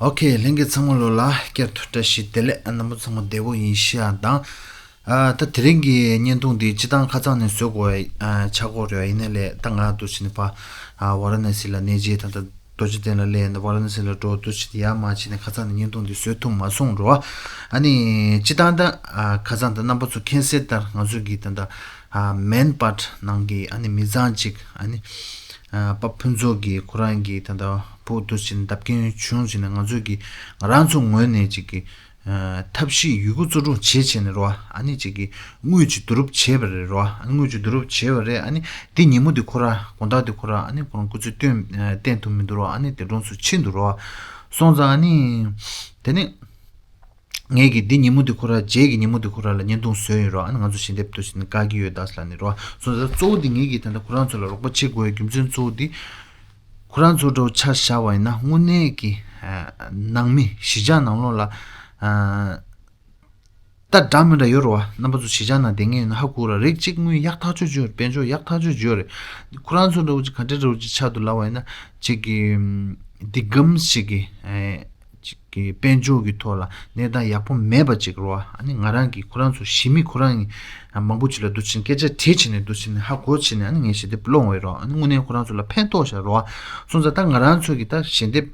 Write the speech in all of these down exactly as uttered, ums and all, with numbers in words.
ཨོ་ཁེ། ལྷན་རྒྱས་ཚང་མ་ལོ་ལ་བསྐྱར་དུ་བཀྲ་ཤིས་བདེ་ལེགས། རྣམ་པ་ཚང་མ་བདེ་པོ་ཡིན་ཤག་དང་། ཨ། ད་དེ་རིང་གི་བརྙན་ཐུང་འདི་སྤྱིར་བཏང་ཁ་སང་ནས་བཟོ་དགོས་ཡ་ཆགས་ཀྱི་ཡོད་རེད། ཡིན་ནའི་ལས་ད་ང་འདུག་བྱས་ནས་ཕར་ཝཱ་ར་ཎ་སི་ལ་གནས་མཇལ་དང་། ད་རྡོ་རྗེ་གདན་ལ་སླེབས་ནས་ཝཱ་ར་ཎ་སི་ལ་འགྲོ་འདུག་བྱས་ནས་ཡར་མར་བྱས་ནས་ཁ་སང་ནས་བརྙན་ཐུང་འདི་བཟོ་ཐུབ་མ་སོང་རེད་བ། ཨ་ནི་སྤྱིར་བཏང་ད་ཁ་སང་ད་རྣམ་པ་ཚོ་མཁྱེན་གསལ་ལྟར་ང་ཚོ་གི་ད་ད་མེན་པཱརཊ་ནང་གི་ཨ་ནི་མི་ཚང་གཅིག་ཨ་ནི། ཨ། པ་ཕུན་ཚོགས་ཀྱིས་ཁོ་རང་གི་ད་ལྟ་བུ་འདུག་བྱས་ནས་བརྡབ་སྐྱོན་བྱུང་བྱས་ནས། ང་ཚོས་ཀྱི་ང་རང་ཚོ་ངོས་ནས་ཅིག་གི་ཨ། ཐབས་ཤེས་ཡོད་རྒུ་བརྩོན་འགྲུས་བྱས་བྱས་ནས་རོ། ཨ་ནི་ཅིག་གི་དངུལ་ཅིག་བསྡུ་རུབ་བྱས་པ་རེད་རོ། ཨ་ནི་དངུལ་ཅིག་བསྡུ་རུབ་བྱས་པ་རེད། ཨ་ནི་འདི་ཉིན་མོ་འདི་ཁོ་ར་དགོང་དག་འདི་ཁོ་ར་ཨ་ནི་ཁོ་རང་སྐུ་ཚེ་བརྟན་བརྟན་ཐུབ་མི་འདུག་རོ། ཨ་ནི་དེ་གྲོངས་སུ་ཕྱིན་འདུག་རོ། སོང་ཙང་ཨ་ནི་དེ་ནི། ངས་ཀྱིས་འདི་ཉིན་མོ་འདི་ཁོ་ར། རྗེས་ཀྱི་ཉིན་མོ་འདི་ཁོ་ར་ལ་བརྙན་ཐུང་བཟོས་ཡོད་རོ། ཨ་ནི་ང་ཚོ་ཞལ་འདེབས་འདུག་བྱས་ནས་བཀག་གི་ཡོད་ད་ཟེར་ལབ་ནས་རོ། སོང་ཙང་གཙོ་བོ་འདི་ངས་ཀྱིས་ད་ལྟ་ཁོ་རང་ཚོ་ལ་རོགས་པ་བྱེད་དགོས་ཡའི་རྒྱུ་མཚན་གཙོ་བོ་འདི། ཁོ་རང་ཚོ་འདྲ་བོ་ཆ་བཞག་པ་ཡིན་ན་དངོས་གནས་ཀྱི་ཨ། ནང་མི་གཞིས་ཆགས་ནང་ལོགས་ལ་ཨ། ད་འདྲ་མི་འདྲ་ཡོད་རོ། རྣམ་པ་ཚོ་གཞིས་ཆགས་ནང་བསྡད་མཁན་ཡིན་ན་ཧ་གོ་ར། རིགས་གཅིག་དངུལ་ཡག་ཐག་ཆོད་ཡོད་རེད། དཔལ་འབྱོར་ཡག་ཐག་ཆོད་ཡོད་རེད། ཁོ་རང་ཚོ་འདྲ་བོ་ཅིག་ག་འདྲ་འདྲ་བོ་ཅིག་ཆགས་འདུག་ལབ་པ་ཡིན་ན། ཅིག་གི་འདི་གམ་ཞིག་གི་ཨ། ཅིག་གི་དཔལ་འབྱོར་གྱི་ཐོག་ལ་གནས་སྟངས་ཡག་པོ་མེད་པ་ཅིག་རོ། ཨ་ནི་ང་རང་གིས་ཁོ་རང་ཚོ་གཞིས་མི་ཁོ་རང་གི་མང་པོ་ཅིག་ལ་འདུག་བྱས་ནས་སྐད་ཆ་དྲིས་བྱས་ནས་འདུག་བྱས་ནས་ཧ་གོ་བྱས་ནས། ཨ་ནི་ངས་ཞལ་འདེབས་སློང་བ་རོ། ཨ་ནི་དངོས་གནས་ཁོ་རང་ཚོ་ལ་ཕན་ཐོགས་ཤག་རོ། སོང་ཙང་ད་ང་རང་ཚོ་གིས་ད་ཞལ་འདེབས་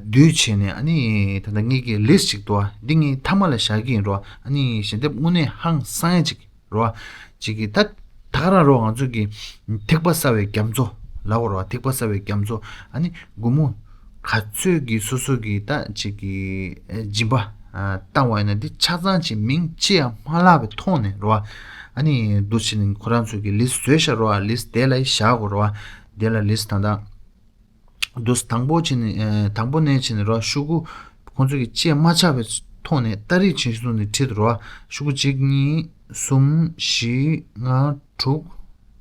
བསྡུས་བྱས་ནས། ཨ་ནི་ད་ལྟ་ངེད་ཀྱི་ལིསི་ཅིག་འདུག་བ། འདི་ངས་མཐའ་མ་ལ་བཞག་གི་ཡིན་རོ། ཨ་ནི་ཞལ་འདེབས་དངོས་གནས་ཧང་སང་ཡ་ཅིག་རོ། ཅིག་གི་ད་ད་ག་རང་རོ། ང་ཚོ་གི་ཐིགས་པ་གསར་བའི་རྒྱ་མཚོ་ལབ་དགོས་རོ། ཐིགས་པ་གསར་བའི་རྒྱ་མཚོ། ཨ་ནི་སྒོར་མོ་ག་ཚོད་ཀྱི་སོ་སོ་གི་ད་ཅིག་གི་ཨ། སྦྱིན་པ་ཨ། བཏང་བ་ཡིན་ན། འདི་ཆ་ཚང་ཅིག་མིང་ཅི་ཡང་མ་བརླག་པའི་ཐོག་ནས་རོ། ཨ་ནི་འདུག་བྱས་ནས་ཁོ་རང་ཚོ་གི་ལིསི་བཟོས་ཤག་རོ། ལིསི་དེ་ལ་བཞག་དགོས་རོ། དེ་ལ་ལིསི་ད་ད། འདུག་སེ་དང་པོ་བྱས་ནས་ཨ། དང་པོ་ནས་བྱས་ནས་རོ། ཤོག་གུ་ཁོང་ཚོ་གི་བཅད་མ་ཆག་པའི་ཐོག་ནས་ཏ་རིག་བྱིན་ཤོག་ནས་བྲིས་འདུག་རོ། ཤོག་གུ་གཅིག་གཉིས་གསུམ་བཞི་ལྔ་དྲུག་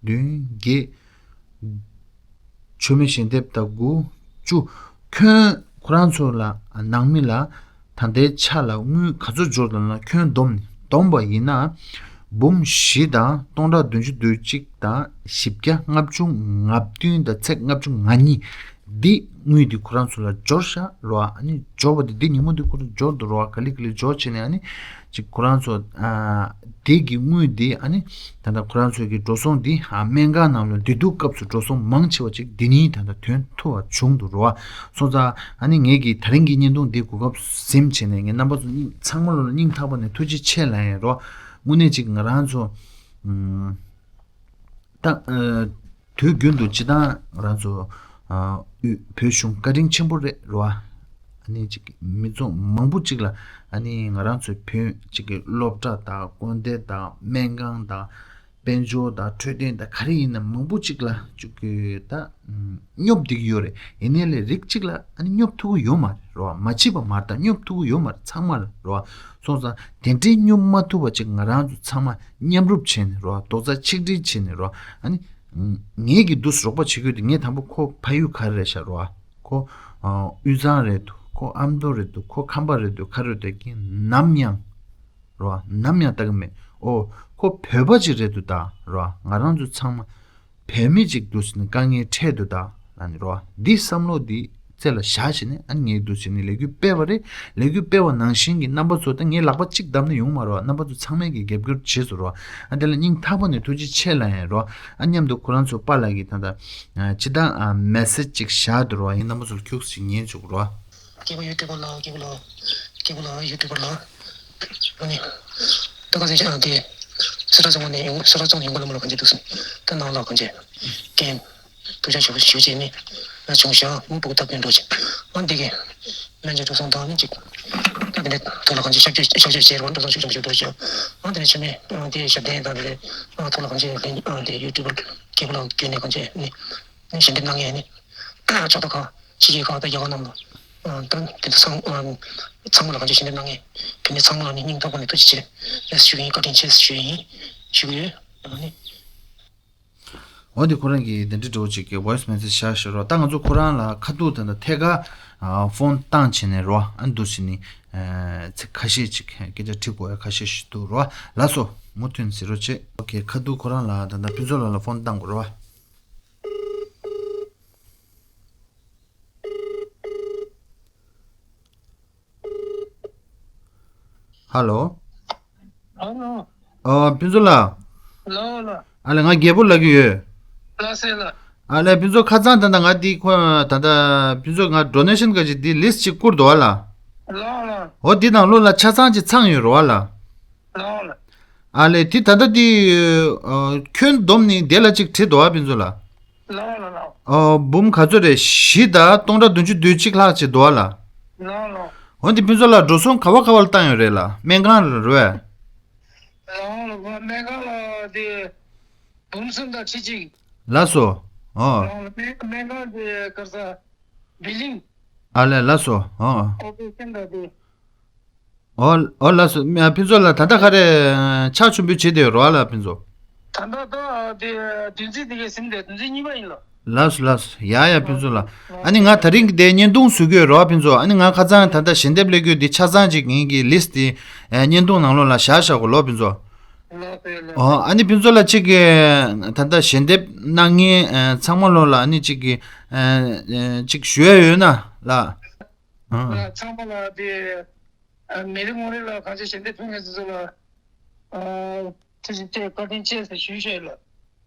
བདུན་བརྒྱད། མཆོད་མེ་ཞལ་འདེབས་དང་དགུ་བཅུ། ཁྱོན་ཁོ་རང་ཚོ་ལ་ནང་མི་ལ་ད་ལྟའི་ཆ་ལ་དངུལ་ག་ཚོད་འབྱོར་འདུག་ན། ཁྱོན་བསྡོམས་ནས་བསྡོམས་པ་ཡིན་ན། འབུམ་བཞི་དང་སྟོང་ཕྲག་བདུན་ཅུ་དོན་གཅིག་དང་བཞི་བརྒྱ་ལྔ་བཅུ་ང་བདུན་དང་ཚེག་ལྔ་བཅུ་ང་གཉིས། འདི་དངུལ་འདི་ཁོ་རང་ཚོ་ལ་འབྱོར་ཤག་རོ། ཨ་ནི་འབྱོར་བ་འདི་འདི་ཉིན་མོ་འདི་ཁོ་རང་འབྱོར་འདུག་རོ། ག་ལེ་ག་ལེ་འབྱོར་བྱས་ནས། ཨ་ནི་ཅིག་ཁོ་རང་ཚོ་ཨ། འདི་གི་དངུལ་འདི་ཨ་ནི་ད་ལྟ་ཁོ་རང་ཚོ་གི་འགྲོ་སོང་འདི་ཨ། སྨན་ཁང་ནང་ལ་བདེ་སྡུག་སྐབས་སུ་འགྲོ་སོང་མང་ཆེ་བ་ཅིག་འདི་ནས་ད་ལྟ་ཐོན་ཐུབ་པ་བྱུང་འདུག་རོ། སོང་ཙང་ཨ་ནི་ངེད་ཀྱིས་ད་རིང་གི་བརྙན་ཐུང་འདི་གོ་སྐབས་ཟིན་བྱས་ནས། ངས་རྣམ་པ་ཚོ་སྙིང་ཚང་མ་ལོ་ལ་སྙིང་ཐག་པ་ནས་ཐུགས་རྗེ་ཆེ་ལབ་ཡིན་རོ། དངོས་གནས་ཅིག་ང་རང་ཚོ་ཨ། ད་ཨ། དུས་རྒྱུན་དུ་སྤྱིར་བཏང་ང་རང་ཚོ་ཨ། དབུས་བོད་གཞུང་བཀའ་དྲིན་ཆེན་པོ་རེད་རོ། ཨ་ནི་ཅིག་མི་ཚོགས་མང་པོ་ཅིག་ལ། ཨ་ནི་ང་རང་ཚོའི་བོད་ཅིག་གི་སློབ་གྲྭ་དང་། དགོན་སྡེ་དང་། སྨན་ཁང་དང་། དཔལ་འབྱོར་དང་། འཕྲོད་བསྟེན་དང་། ག་རེ་ཡིན་ན་མང་པོ་ཅིག་ལ་ཅིག་གི་ད་སྙོབ་བསྡད་ཀྱི་ཡོད་རེད། ཡིན་ནའི་ལས་རིགས་གཅིག་ལ་ཨ་ནི་སྙོབ་ཐུབ་ཀྱི་ཡོད་མ་རེད་རོ། མ་བྱས་པ་མ་རེད། ད་སྙོབ་ཐུབ་ཀྱི་ཡོད་མ་རེད། ཚང་མ་ལ་རོ། སོང་ཙང་དེ་འདྲའི་སྙོབ་མ་ཐུབ་པ་ཅིག་ང་རང་ཚོ་ཚང་མ་མཉམ་རུབ་བྱས་ནས་རོ། རྡོག་རྩ་ཆིག་སྒྲིལ་བྱས་ནས་རོ། ཨ་ནི་ངས་ཀྱིས་འདུག་སེ་རོགས་པ་བྱེད་ཀྱི་ཡོད་དེ། ངས་དང་པོ་ཁོ་ཕ་ཡུལ་ག་རེ་རེད་ཤག་རོ། ཁོ་ཨ། དབུས་གཙང་རེད་འདུག་ཁོ་ཨ་མདོ་རེད་འདུག་ཁོ་ཁམས་པ་རེད་འདུག་ག་རེ་རེད་འདུག་ནམ་ཡང་རོ། ནམ་ཡང་ལྟ་གི་མེད། ཨོ། ཁོ་བོད་པ་ཅིག་རེད་འདུག་ད་རོ། ང་རང་ཚོ་ཚང་མ་བོད་མི་ཅིག་འདུག་ཟེར་ནས་དཀའ་ངལ་འཕྲད་འདུག་ད་ལབ་ནས་རོ། འདི་བསམ་བློ་འདི་རྩེ་ལ་བཞག་བྱས་ནས། ཨ་ནི་ངས་འདུག་ཟེར་ནས་ལས་འགུལ་སྤེལ་བ་རེད། ལས་འགུལ་སྤེལ་བ་ནང་བཞིན་གྱི་རྣམ་པ་ཚོ། ད་ངས་ལག་པ་གཅིག་བརྡབས་ན་ཡོང་མ་རོ། རྣམ་པ་ཚོ་ཚང་མས་ཀྱི་རྒྱབ་སྐྱོར་བྱས་སོང་རོ། ཨ། དེ་ལ་སྙིང་ཐག་པ་ནས་ཐུགས་རྗེ་ཆེ་ལབ་ཡིན་རོ། ཨ། མཉམ་དུ་ཁོ་རང་ཚོ་པཱ་ལགས་ཀྱིས་ད་ལྟ་ཨ། སྤྱིར་བཏང་ཨ། མེ་སེ་ཇི་ཅིག་བཞག་འདུག་རོ། ཡིན་རྣམ་པ་ཚོ་ལ་ཁྱུག་ཙམ་ཉན་བཅུག་རོ། སྐྱེས་བུ་ཡུ་ཊུབ་པར་ལགས། སྐྱེས་བུ་ལགས། སྐྱེས་བུ་ལགས། ཡུ་ཊུབ་པར་ལགས། ཨ་ནི། ད་ག་ཚོད་ཅང་དེ། སེ་ར་བཙན་པོ་ནས་ཡོང་། སེ་ར་བཙན་ཡོང་ག་ལ་མོ་ལ་གང་ཅི་འདུག་སེ། ད་ནང་ལ་གང་ཅི། ཀེམ། ཐུགས་རྗེ་ཆེ་ཞུ་བྱས་ནི། ང་བྱུང་ཤག་མུ་སྤུ་གུ་ལྟ་བུའི་འགྲོ་ཅིག་ཨ། འདི་གི། སྨན་བཅོས་འགྲོ་སོང་དང་ནི་ཅིག་ད་དེ་འདྲའི་ཐོག་ལ་གང་ཅི་ཤག་ཅིག་ཤག་ཅིག་བྱས་རོགས། འགྲོ་སོང་ཤུགས་ཆུང་ཞིག་འགྲོ་ཅིག་ཨ། དེ་ནས་ཆུ་མེད། ཨ། དེ་ཞབས་བརྟན་དང་དེ། ཨ། ཐོག་ལ་གང་ཅི་ལེན། ཨ། དེ་ཡུ་ཊུབ་པར་སྐྱེས་བུ་ལགས་བརྒྱུད་ནས་གང་ཅི་ནི། ནི་ཞལ་འདེབས་གནང་ངེས་ནི། ཕྱོགས་གཏོགས་ཁག་ཕྱི་རྒྱལ་ཁག་དང་རྒྱ་གར་རྣམས་ལ། ཨ། ད་དེ་ཚོ་ཚང་། ཨ། ཚང་མ་ལ་གང་ཅི་ཞལ་འདེབས་གནང་ངེས། དེ་ནས་ཚང་མ་ལ་ནི་སྙིང་ཐག་པ་ནས་ཐུགས་རྗེ་ཆེ་ཞུ་ཡིན། བཀའ་དྲིན་ཆེ་ཞུ་ཡིན། ཞུ་གི་ཡོད། ཨ་ནི། འོ་དེ་ཁོ་རང་གིས་དེ་འདྲ་འདྲ་བོ་ཅིག་གི་ཝོ་ཡི་སི་མེ་སེ་ཇི་བཞག་ཤག་རོ། ད་ང་ཚོ་ཁོ་རང་ལ་ཁ་ཐུག་དེ་འདྲ་ཐད་ཀར་ཨ། ཕོན་བཏང་བྱས་ནས་རོ། ཨ། འདུག་སེ་ནི་ཨ། ཚིག་ཁ་ཤས་ཅིག་སྐད་ཆ་དྲི་དགོས་ཡ་ཁ་ཤས་ཤིག་འདུག་རོ། ལགས་སོ། མུ་མཐུད་ཟེར་རོགས་བྱེད། ཨོ་ཁེ། ཁ་ཐུག་ཁོ་རང་ལ་ད་ལྟ་ཕུན་ཚོགས་ལགས་ལ་ཕོན་བཏང་དགོས་རོ། ཧ་ལོ། ཨ་ལོ། ཨ་ཕུན་ཚོགས་ལགས། ལོ་ལོ། ཨ་ལེ་ང་རྒྱལ་པོ་ལབ་ཀྱི་ཡོད། ལགས་སེ་ལགས། ཨ་ལེ་ཕུན་ཚོགས་ཁ་སང་ད་ལྟ་ང་འདི་ཁོ་ད་ལྟ་ཕུན་ཚོགས་ང་ཌོ་ནེ་ཤན་ག་ཅིག་འདི་ལིསི་ཅིག་བསྐུར་འདུག་བ་ལ། ལོ་ལོ། འོ་འདི་ནང་ལོགས་ལ་ཆ་ཚང་ཅིག་ཚང་ཡོད་རེད་བ་ལ། ལོ་ལོ། ཨ་ལེ་དེ་ད་ལྟ་འདི་ཨ་ཁྱོན་བསྡོམས་ནི་དེ་ལ་ཅིག་བྲིས་འདུག་བ་ཕུན་ཚོགས་ལགས། ལོ་ལོ་ལོ། ཨོ་འབུམ་ག་ཚོད་རེད། བཞི་དང་སྟོང་ཕྲག་བདུན་ཅུ་དོན་གཅིག་ལྷག་ཅིག་འདུག་ཨ་ལ། ལོ་ལོ། འོན་ཏེ་ཕུན་ཚོགས་ལགས་འགྲོ་སོང་ག་བ་ག་བ་ལ་བཏང་ཡོད་རེད་ལ་སྨན་ཁང་ལ་རེད། ལོ་ལོ་སྨན་ཁང་ལ་དེ་འབུམ་གསུམ་དང་ཁྲི་གཅིག་ལགས་སོ། ཨོ། ལོ་ལོ་སྨན་སྨན་ཁང་དེ་ག་རེ་ཟ་བི་ལིང་། ཨ་ལས་ལགས་སོ། ཨོ། ཨོ་པེ་རེ་ཤན་དང་དེ། ཨོ་ཨོ་ལགས་སོ། ཨ་ཕུན་ཚོགས་ལགས་ད་ལྟ་ག་རེ་ཕྱག་མཆོད་འབུལ་བྱེད་བསྡད་ཡོད་རེད་བ་ལ་ཕུན་ཚོགས། ད་ལྟ་ད་དེ་བདུན་ཚིགས་དེ་གའི་ཟིན་ཏེ་བདུན་ཚིགས་གཉིས་པ་ཡིན་ལ། ལགས་སོ་ལགས་སོ། ཡ་ཡ་ཕུན་ཚོགས་ལགས། ཨ་ནི་ང་དེ་རིང་གི་དེ་བརྙན་ཐུང་བཟོ་གི་ཡོད་རེད་བ་ཕུན་ཚོགས། ཨ་ནི་ང་ཁ་སང་ད་ལྟ་ཞལ་འདེབས་སླེབས་རྒྱུ་དེ་ཆ་ཚང་ཅིག་ངེད་ཀྱི་ལིསི་དེ་བརྙན་ཐུང་ནང་ལོགས་ལ་བཞག་བཞག་གོ་ལོ་ཕུན་ཚོགས། ལགས་སོ་ལགས། ཨོ་ཨ་ནི་ཕུན་ཚོགས་ལགས་ཅིག་གི་ད་ལྟ་ཞལ་འདེབས་གནང་མཁན་ཚང་མ་ལོགས་ལ་ཨ་ནི་ཅིག་གི་ཅིག་ཞུ་ཡ་ཡོད་ན་ལགས། ཨ། ཚང་མ་ལ་དེ་ཨ་མི་རེ་ངོ་རེ་ལ་གང་ཅི་ཞལ་འདེབས་ཕུལ་མཁན་ཚོ་ལ་ཨ་ཐུགས་རྗེ་ཆེ་བཀའ་དྲིན་ཆེ་ཟེར་ཞུ་ཞུ་ལ།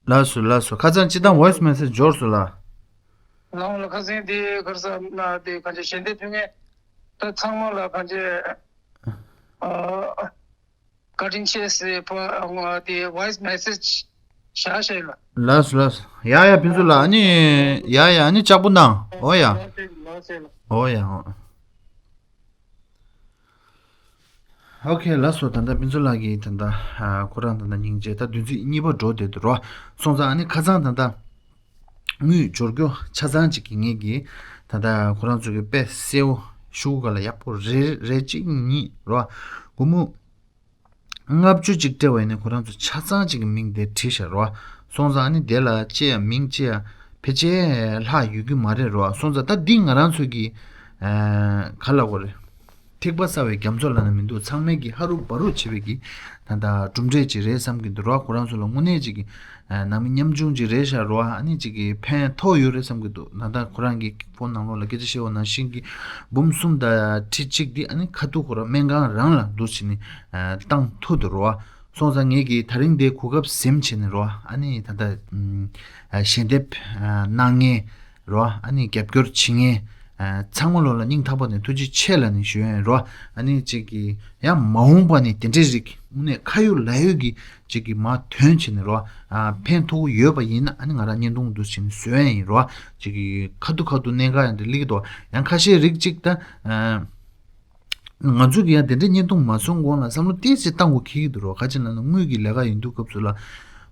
ལགས་སོ་ལགས་སོ། ཁ་སང་སྤྱི་བཏང་ཝོ་ཡི་སི་མེ་སེ་ཇི་འབྱོར་སོང་ལགས། ལགས་ལགས། ཁ་སང་དེ་ག་རེ་ཟ་ན་དེ་གང་ཅི་ཞལ་འདེབས་ཕུལ་མཁན་ད་ཚང་མ་ལ་གང་ཅི་ཨ། བཀའ་དྲིན་ཆེ་ཟེར་ཕ་ཨ་དེ་ཝོ་ཡི་སི་མེ་སེ་ཇི་བཞག་བཞག་ལ། ལགས་སོ་ལགས་སོ། ཡ་ཡ་ཕུན་ཚོགས་ལགས། ཨ་ནི་ཡ་ཡ་ཨ་ནི་ལྕགས་པོ་གནང་། ཨོ་ཡ། ལགས་སེ་ལགས་སེ་ལགས། ཨོ་ཡ་ཨོ། ཨོ་ཁེ་ལགས་སོ། ད་ལྟ་ཕུན་ཚོགས་ལགས་ཀྱིས་ད་ལྟ་ཨ་ཁོ་རང་ད་ལྟ་སྙིང་རྗེ་ད་བདུན་ཚིགས་གཉིས་པ་འགྲོ་བསྡད་འདུག་རོ། སོང་ཙང་ཨ་ནི་ཁ་སང་ད་ལྟ་དངུལ་འབྱོར་རྒྱུ་ཆ་ཚང་ཅིག་གི་ངེད་ཀྱིས་ད་ལྟ་ཁོ་རང་ཚོ་གི་དཔེ་གསལ་བོ་ཤོག་གུ་སྒང་ལ་ཡག་པོ་རེ་རེ་གཅིག་གཉིས་རོ། སྒོར་མོ་ལྔ་བཅུ་ཅིག་སྤྲད་པ་ཡིན་ན་ཁོ་རང་ཚོ་ཆ་ཚང་ཅིག་གི་མིང་དེ་བྲིས་བཞག་རོ། སོང་ཙང་ཨ་ནི་དེ་ལ་ཅི་ཡང་མིང་ཅི་ཡང་ཕལ་ཆེར་ལྷག་ཡོད་ཀྱི་མ་རེད་རོ། སོང་ཙང་ད་འདི་ང་རང་ཚོ་གི་ཨ་ག་ལབ་དགོས་རེད། ཐིགས་པ་བསགས་པའི་རྒྱ་མཚོ་ལབ་ན་མི་འདུག་ཚང་མས་ཀྱི་ཧ་རུ་བ་རུ་བྱེད་པའི་གི་ད་ལྟ་གྲུབ་འབྲས་ཅིག་རེད་བསམ་གྱི་འདུག་རོ། ཁོ་རང་ཚོ་ལ་དངོས་གནས་ཅིག་གི་ཨ་ནང་མི་ཉམ་ཆུང་ཅིག་རེད་ཤག་རོ། ཨ་ནི་ཅིག་གི་ཕན་ཐོགས་ཡོད་རེད་བསམ་གྱི་འདུག་ད་ལྟ་ཁོ་རང་གི་ཕོན་ནང་ལོགས་ལ་སྐད་ཆ་བཤད་པ་ནང་བཞིན་གྱི་འབུམ་གསུམ་དང་ཁྲི་གཅིག་འདི་ཨ་ནི་ཁ་ཐུག་ཁོ་རང་སྨན་ཁང་རང་ལ་འདུག་བྱས་ནས་ཨ་བཏང་ཐུབ་འདུག་རོ། སོང་ཙང་ངེད་ཀྱིས་ད་རིང་འདི་གོ་སྐབས་ཟིན་བྱས་ནས་རོ། ཨ་ནི་ད་ལྟ་ཨ་ཞལ་འདེབས་ཨ་གནང་མཁན་རོ། ཨ་ནི་རྒྱབ་སྐྱོར་བྱེད་མཁན་ཨ་ཚང་མ་ལོགས་ལ་སྙིང་ཐག་པ་ནས་ཐུགས་རྗེ་ཆེ་ལབ་ནས་ཞུ་ཡ་ཡིན་རོ། ཨ་ནི་གཅིག་གིས་ཡང་མ་འོངས་པ་ནས་དེ་འདྲའི་རིགས་དངོས་གནས་ཁ་ཡོད་ལག་ཡོད་ཀྱི་གཅིག་གིས་མར་ཐོན་བྱས་ནས་རོ། ཨ་ཕན་ཐོགས་ཀྱི་ཡོད་པ་ཡིན་ན་ཨ་ནི་ང་རང་བརྙན་ཐུང་འདུག་བྱས་ནས་བཟོ་ཡ་ཡིན་རོ། གཅིག་གིས་ཁ་ཐུག་ཁ་ཐུག་གནད་འགག་ཡང་དེ་སླེབས་ཀྱི་འདུག་ཡང་ཁ་ཤས་རིགས་གཅིག་ད་ཨ། ང་ཚོ་གིས་ཡང་དེ་འདྲའི་བརྙན་ཐུང་མ་བཟོ་གོང་ལ་བསམ་བློ་ཏོག་ཙམ་བཏང་དགོས་ཀྱི་འདུག་རོ། ག་ཅི་ལབ་ན་དངུལ་གྱི་ལས་ཀ་ཡིན་དུས་སྐབས་སུ་ལ་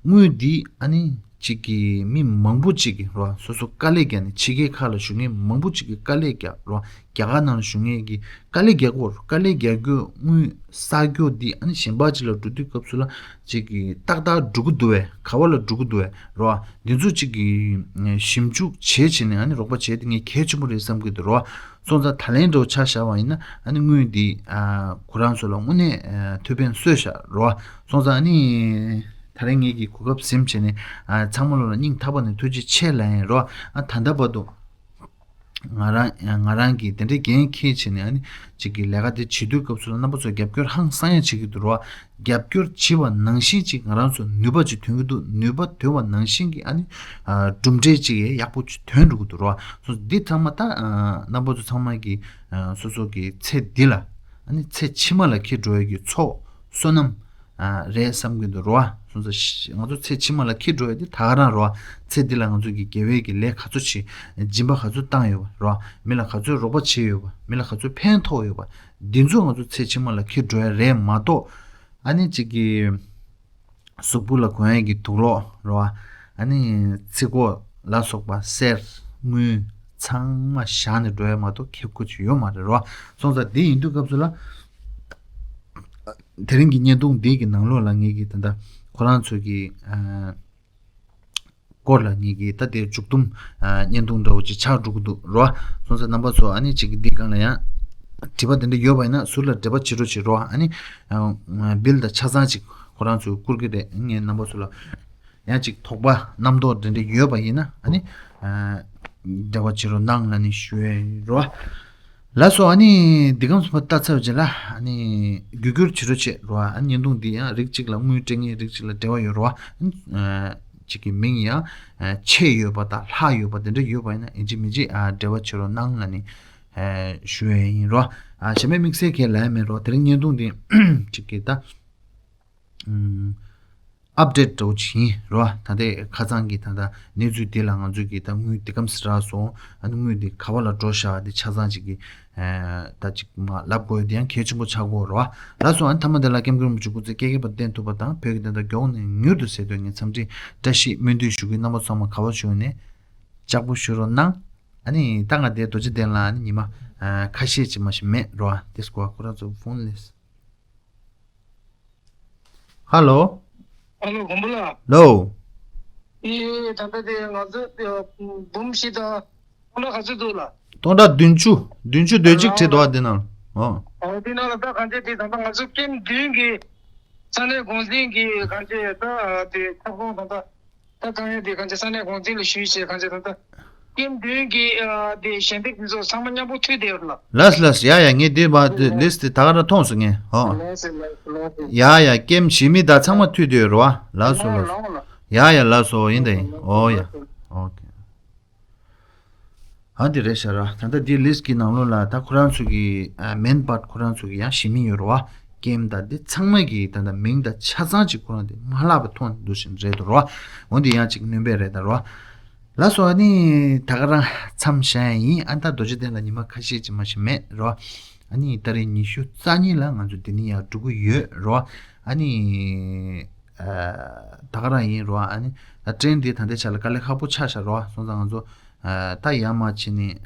དངུལ་འདི་ཨ་ནི་གཅིག་གི་མི་མང་པོ་གཅིག་གིས་རོ། སོ་སོ་དཀའ་ལས་བརྒྱབ་ནས་ཕྱི་རྒྱལ་ཁག་ལ་བཞུགས་མཁན་མང་པོ་གཅིག་གིས་དཀའ་ལས་བརྒྱབ་རོ། རྒྱ་གར་ནང་ལ་བཞུགས་མཁན་གྱིས་དཀའ་ལས་བརྒྱབ་ཀྱི་ཡོད་རེད། དཀའ་ལས་བརྒྱབ་ཀྱི་ཡོད་དངུལ་བསགས་རྒྱུ་འདི་ཨ་ནི་གཞན་པ་ཅིག་ལ་འགྲོ་དུས་སྐབས་སུ་ལ་གཅིག་གིས་ཏག་ཏག་འགྲོ་གི་འདུག་བས། ག་བ་ལ་འགྲོ་གི་འདུག་བས་རོ། འདི་ཚོ་གཅིག་གིས་ཞིབ་འཇུག་བྱས་བྱས་ནས་ཨ་ནི་རོགས་པ་བྱས་དེ་ངས་གལ་ཆེན་པོ་རེད་བསམ་གྱི་འདུག་རོ། སོང་ཙང་ད་ལན་འདྲ་བོ་ཆ་བཞག་པ་ཡིན་ན་ཨ་ནི་དངུལ་འདི་ཨ་ཁོ་རང་ཚོ་ལ་དངོས་གནས་ཨ་ཐུགས་ཕན་གསོས་བཞག་རོ། སོང་ཙང་ཨ་ནི་ད་རིང་ངེད་ཀྱིས་གོ་སྐབས་ཟིན་བྱས་ནས་ཨ་ཚང་མ་ལོ་ལ་སྙིང་ཐག་པ་ནས་ཐུགས་རྗེ་ཆེ་ལབ་ཡིན་རོ། ཨ་ད་ལྟ་བར་དུ་ང་རང་ང་རང་གིས་དེ་འདྲའི་འགན་འཁྱེར་བྱས་ནས་ཨ་ནི་གཅིག་གི་ལས་ཀ་དེ་བྱེད་དུས་སྐབས་སུ་ལ་རྣམ་པ་ཚོ་རྒྱབ་སྐྱོར་ཧང་སང་ཡ་བྱེད་ཀྱི་འདུག་རོ། རྒྱབ་སྐྱོར་བྱེད་པ་ནང་བཞིན་ཅིག་ང་རང་ཚོ་ནུས་པ་ཅིག་ཐོན་གྱི་འདུག་ནུས་པ་ཐོན་པ་ནང་བཞིན་གྱི་ཨ་ནི་ཨ་གྲུབ་འབྲས་ཅིག་ཡག་པོ་ཅིག་ཐོན་འགྲོ་གི་འདུག་རོ། སོ་འདི་ཚང་མ་ད་ཨ་རྣམ་པ་ཚོ་ཚང་མ་གི་ཨ་སོ་སོ་གི་ཚེ་འདི་ལ་ཨ་ནི་ཚེ་ཕྱི་མ་ལ་འཁྱེར་འགྲོ་ཡ་གི་ཚོགས་བསོད་ནམས་ཨ་རེད་བསམ་གྱི་འདུག་རོ། སོ་ང་ཚོ་ཚེ་ཕྱི་མ་ལ་འཁྱེར་འགྲོ་ཡ་དེ་ད་ག་རང་རོ། ཚེ་འདི་ལ་ང་ཚོ་གི་དགེ་བའི་གི་ལས་ག་ཚོད་བྱེད་སྦྱིན་པ་ག་ཚོད་བཏང་ཡོད་པ་རོ། མི་ལ་ག་ཚོད་རོགས་པ་བྱས་ཡོད་པ་མི་ལ་ག་ཚོད་ཕན་ཐོགས་ཡོད་པ། འདི་ཚོ་ང་ཚོ་ཚེ་ཕྱི་མ་ལ་འཁྱེར་འགྲོ་ཡ་རེད་མ་གཏོགས། ཨ་ནི་གཅིག་གི་གཟུགས་པོ་ལ་གོན་ཡ་གི་དུག་ལོག་རེད་བ། ཨ་ནི་ཚིག་གོ་ལ་སོགས་པ་གསེར་དངུལ་ཚང་མ་བཞག་ནས་འགྲོ་ཡ་མ་གཏོགས་ཁེ་ཁུ་ཅིག་ཡོད་མ་རེད་རོ། སོང་ཙང་དེ་ཡིན་དུས་སྐབས་སུ་ལ་དེ་རིང་གི་བརྙན་ཐུང་འདི་གི་ནང་ལོགས་ལ་ངེད་ཀྱི་ད་ལྟ་ཁོ་རང་ཚོ་གི་ཨ། སྐོར་ལ་ངེད་ཀྱིས་ད་དེ་མཇུག་སྡོམ་ཨ་བརྙན་ཐུང་འདྲ་བོ་ཅིག་ཆགས་འགྲོ་གི་འདུག་རོ། སོང་ཙང་རྣམ་པ་ཚོ་ཨ་ནི་ཅིག་གི་འདི་སྒང་ལ་ཡང་དྲི་བ་དེ་འདྲ་ཡོད་པ་ཡིན་ན་ཟུར་ལ་འབྲེལ་བ་བྱེད་རོགས་བྱེད་རོགས། ཨ་ནི་ཨ་བིལ་དང་ཆ་ཚང་ཅིག་ཁོ་རང་ཚོས་བསྐུར་གི་རེད། ངས་རྣམ་པ་ཚོ་ལ་ཡང་ཅིག་དོགས་པ་རྣམ་རྟོག་དེ་འདྲ་ཡོད་པ་ཡིན་ན་ཨ་ནི་ཨ་འབྲེལ་བ་བྱེད་རོགས་གནང་ལབ་ནས་ཞུ་ཡ་ཡིན་རོ། ལགས་སོ། ཨ་ནི་འདི་གམ་སུ་ཕ་ལྟ་ཚར་བ་རྗེས་ལ་ཨ་ནི་རྒྱུ་སྒྱུར་བྱེད་རོགས་བྱེད་རོགས། ཨ་ནི་བརྙན་ཐུང་འདི་ཡང་རིགས་གཅིག་ལ་དངུལ་སྤྲད་མཁན་རིགས་གཅིག་ལ་འབྲེལ་བ་ཡོད་རོགས། ཨ་ནི་གཅིག་གི་མིང་ཡང་ཆེ་ཡོད་པ་དང་ལྷག་ཡོད་པ་དེ་འདྲ་ཡོད་པ་ཡིན་ན་ཡིན་གཅིག་མིན་གཅིག་འབྲེལ་བ་བྱེད་རོགས་གནང་ལ་ནི་ཞུ་ཡས་ཡིན་རོགས། གཞན་པའི་དམིགས་བསལ་གྱི་ལ་ཡ་མེད་རོགས། དེ་རིང་བརྙན་ཐུང་འདི་གཅིག་གི་ད། ཨུམ། ཨབ་ཌེཊ་འདྲ་བོ་ཅིག་ཡིན་རོ། ད་ལྟའི་ཁ་སང་གི་ད་ལྟ་གནས་ཚུལ་འདི་ལ་ང་ཚོས་ཀྱི་ད་དངུལ་འདི་གམ་སི་རག་སོང་། ཨ་ནི་དངུལ་འདི་ག་བ་ལ་འགྲོ་ཤག་འདི་ཆ་ཚང་ཅིག་གི་ཨ་ད་ཅིག་མ་ལབ་དགོས་འདི་ཡང་གལ་ཆེན་པོ་ཆགས་ཀྱི་ཡོད་རོ། ལགས་སོ། ཨ་ནི་མཐའ་མ་འདི་ལ་ཀེམ་ཀུན་རིན་པོ་ཆེ་སྐུ་ཚེ་བསྐལ་བརྒྱའི་བར་བརྟན་ཐུབ་པ་དང་བོད་ཀྱི་བདེན་མཐའ་མགྱོགས་ནས་མྱུར་དུ་གསལ་དོན་ངེས། འཚམས་འདྲི་བཀྲ་ཤིས་སྨོན་འདུན་ཞུ་གི། རྣམ་པ་ཚང་མ་ག་བ་བཞུགས་ནས་ལྕགས་པོ་བཞུ་རོགས་གནང་། ཨ་ནི་ད་ང་འདིར་རྡོ་རྗེ་གདན་ལ་ཨ་ནི་ཉི་མ་ཨ་ཁ་ཤས་ཅིག་མ་ཞིག་མེད་རོ། དེ་སྐོར་ཁོ་རང་ཚོ་ཕོན་ལས། ཧ་ལོ། ཨ་ལོ། དགོན་པ་ལགས། ལོ། ཨེ་ད་ལྟ་དེ་ང་ཚོ་འབུམ་བཞི་དང་སྟོང་ཕྲག་ག་ཚོད་འདུག་ལགས། སྟོང་ཕྲག་བདུན་ཅུ། བདུན་ཅུ་དོན་གཅིག་བྲིས་འདུག་ཨ་དེ་ནང་། ཨོ། ཨོ་དེ་ནང་ལ་ད་གང་ཅི་དེ་ད་ལྟ་ང་ཚོ་ཀེམ་བདུན་གྱི་ས་གནས་འགོ་འཛིན་གྱི་གང་ཅི་ད་དེ་ཁྱབ་ཁོངས་ད་ལྟ། ད་དཀའ་ངལ་དེ་གང་ཅི་ས་གནས་འགོ་འཛིན་ལ་ཞུས་བྱས་གང་ཅི་ད་ལྟ་ཀེམ་བདུན་གྱི་ཨ་དེ་ཞལ་འདེབས་དེ་ཚོ་ཚང་མ་མཉམ་པོ་མཐུད་བསྡད་ཡོད་ལ། ལགས་ལགས། ཡ་ཡ། ངས་འདི་བ་དེ་ལིས་དེ་ད་ག་རང་མཐོང་སོང་ངས། ཧོ། ལགས་སེ་ལགས་སེ་ལགས་སེ། ཡ་ཡ། ཀེམ་གཞིས་མི་དང་ཚང་མ་མཐུད་བསྡད་ཡོད་རེད་བ། ལགས་སོ་ལགས་སོ། ལགས་ལགས། ཡ་ཡ། ལགས་སོ། ཡིན་ད་ཡིན། ཨོ་ཡ། ཨོ་ཁེ། ཨ་འདི་རེད་ཤག་ར། ད་ལྟ་འདི་ལིས་ཀྱི་ནང་ལོགས་ལ་ད་ཁོ་རང་ཚོ་གི་ཨ་མེན་པར་ཁོ་རང་ཚོ་གི་ཡང་གཞིས་མི་ཡོད་རེད་བ། ཀེམ་དང་འདི་ཚང་མ་གི་ད་ལྟ་མིང་དང་ཆ་ཚང་ཅིག་ཁོ་རང་འདི་མ་བརླག་པ་མཐོང་འདུག་བཞིན་རེད་འདུག་རོ། འོ་འདི་ཡང་ཅིག་སྣོན་པ་རེད་ད་རོ། ལགས་སོ། ཨ་ནི་ད་ག་རང་མཚམས་བཞག་ཡ་ཡིན། ཨ་ད་རྡོ་རྗེ་གདན་ལ་ཉི་མ་ཁ་ཤས་ཅིག་མ་ཞིག་མེད་རོ། ཨ་ནི་ད་རེས་ཉི་ཤུ་རྩ་གཉིས་ལ་ང་ཚོ་འདི་ནས་ཡར་འགྲོ་གི་ཡོད་རོ། ཨ་ནི་ཨ་ད་ག་རང་ཡིན་རོ། ཨ་ནི་ད་ཊེན་འདི་ད་ལྟའི་ཆ་ལ་དཀའ་ལས་ཁག་པོ་ཆགས་ཤག་རོ། སོང་ཙང་ང་ཚོ་ཨ་ད་ཡར་མར་ཕྱིན་ནས་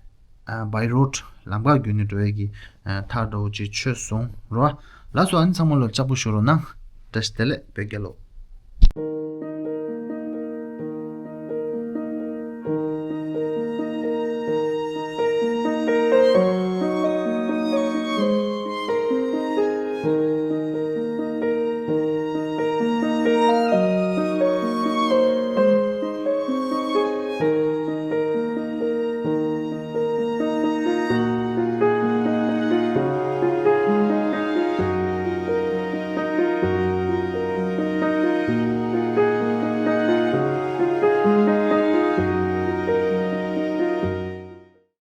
ཨ་བའི་རོཌ་ལམ་ཁ་བརྒྱུད་ནས་འགྲོ་ཡས་ཀྱི་ཨ་ཐག་འདྲ་བོ་ཅིག་ཆོད་སོང་རོ། ལགས་སོ། ཨ་ནི་ཚང་མ་ལ་ལྕགས་པོ་ཞུ་རོགས་གནང་། བཀྲ་ཤིས་བདེ་ལེགས། བོད་རྒྱལ་ལོ།